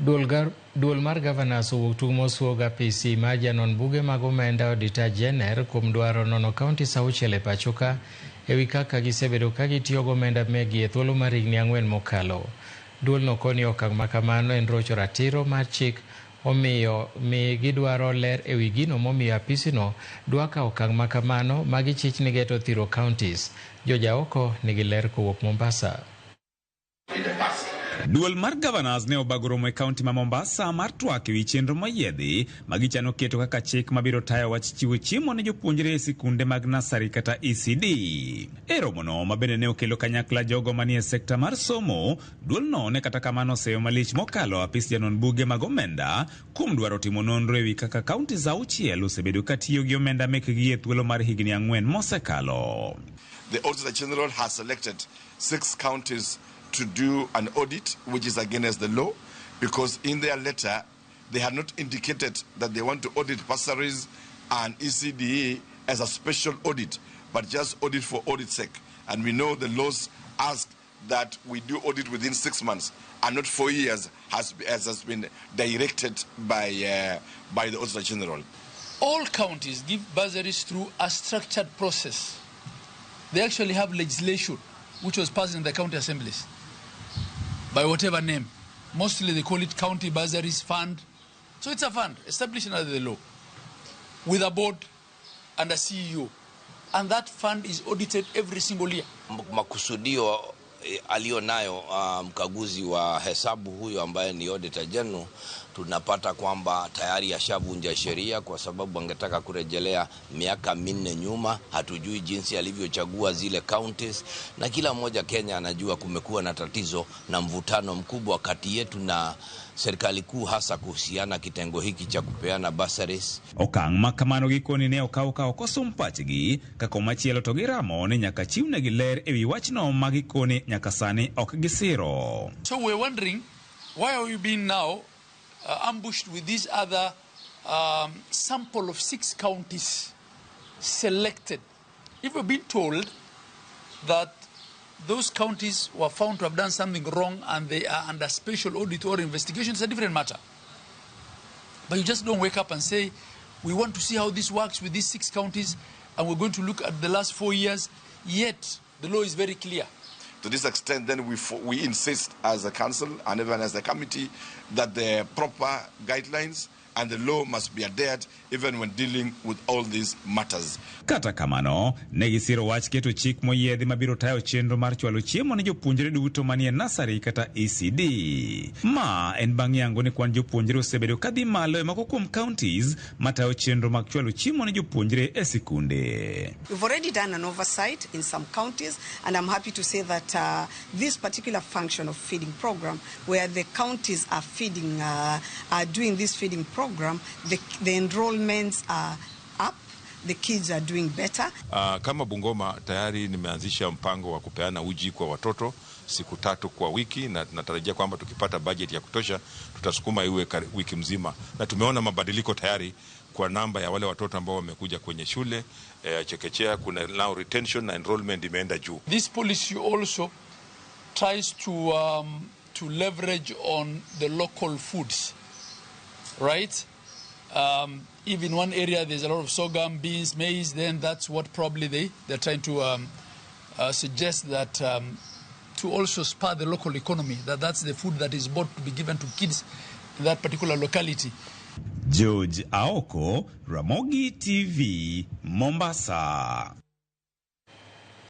Duol mar Governors owuok tung' mosuog apisi mar janon buge mag omenda Auditor General kuom dwaro nono counties 6 e pachoka ewi kaka gisebedo ka gitiyo gomenda megi e thuolo mar higni 4 mokalo. Duolno koni okang' makamano en rocho ratiro mar chik, omiyo mi gidwaro ler ewi gino momiyo apisino dwa kawo okang' makamano ma gichich ni geto thiro counties. Jojaoko nigi ler kowuok Mombasa. Duol mar Governors ne obago romo e kaunti ma Mombasa mar twak ewi chenro moyiedhi ma gichano keto kaka chik mabiro tayo wach chiwo chiemo ne jopuonjre e sikunde mag nasari kata ECD. E romono ma bende ne okelo kanyakla jogo manie sekta mar somo, duolno ne kata kamano oseyo malich mokalo apis janon buge mag omenda kuom dwaro timo nonro ewi kaka counties 6 osebedo ka tiyo gi omenda mekgi e thuolo mar higni 4 mosekalo. The Auditor General has selected 6 counties to do an audit, which is against the law, because in their letter they had not indicated that they want to audit bursaries and ECDE as a special audit, but just audit for audit's sake. And we know the laws ask that we do audit within 6 months and not 4 years, as has been directed by the Auditor General. All counties give bursaries through a structured process. They actually have legislation which was passed in the county assemblies by whatever name. Mostly they call it County Bursaries Fund. So it's a fund established under the law with a board and a CEO. And that fund is audited every single year. Makusudio alionayo mkaguzi wa hesabu huyo ambaye ni Auditor General, tunapata kwamba tayari ashavunja sheria kwa sababu angetaka kurejelea miaka 4 nyuma. Hatujui jinsi alivyochagua zile counties, na kila mmoja Kenya anajua kumekuwa na tatizo na mvutano mkubwa kati yetu na serikali kuu, hasa kuhusiana kitengo hiki cha kupeana bursaries. Okang' ma kamano gikoni ne okaw ka ok osum pachgi, ka komachielo to giramo ni nyaka chiwnegi ler ewi wachno ma gikoni nyaka sani ok gisiro. So we're wondering, why are we being now ambushed with this other sample of 6 counties selected? If we've been told that those counties were found to have done something wrong and they are under special audit or investigation, it's a different matter. But you just don't wake up and say, we want to see how this works with these 6 counties and we're going to look at the last 4 years. Yet, the law is very clear. To this extent, then we insist as a council and even as a committee that the proper guidelines and the law must be adhered even when dealing with all these matters. Kata kamano, ne gisiro wach keto chik moyiedhi mabiro tayo chenro mar chwalo chiemo ne jopuonjre duto manie nasari kata ECD. Ma en bang' yango ni kwan jopuonjre osebedo kadhi malo e moko kuom counties matayo chenro mag chwalo chiemo ne jopuonjre e sikunde. We've already done an oversight in some counties, and I'm happy to say that this particular function of feeding program, where the counties are feeding, are doing this feeding program, the enrollments are up, the kids are doing better. Kama Bungoma tayari nimeanzisha mpango wa kupeana uji kwa watoto siku 3 kwa wiki, na tunatarajia kwamba tukipata budget ya kutosha tutasukuma iwe wiki mzima, na tumeona mabadiliko tayari kwa namba ya wale watoto ambao wamekuja kwenye shule chekechea. Kuna now retention na enrollment imeenda juu. This policy also tries to leverage on the local foods, right? If in one area there's a lot of sorghum, beans, maize, then that's what probably they're trying to suggest that to also spur the local economy, that's the food that is bought to be given to kids in that particular locality. George Aoko, Ramogi TV, Mombasa.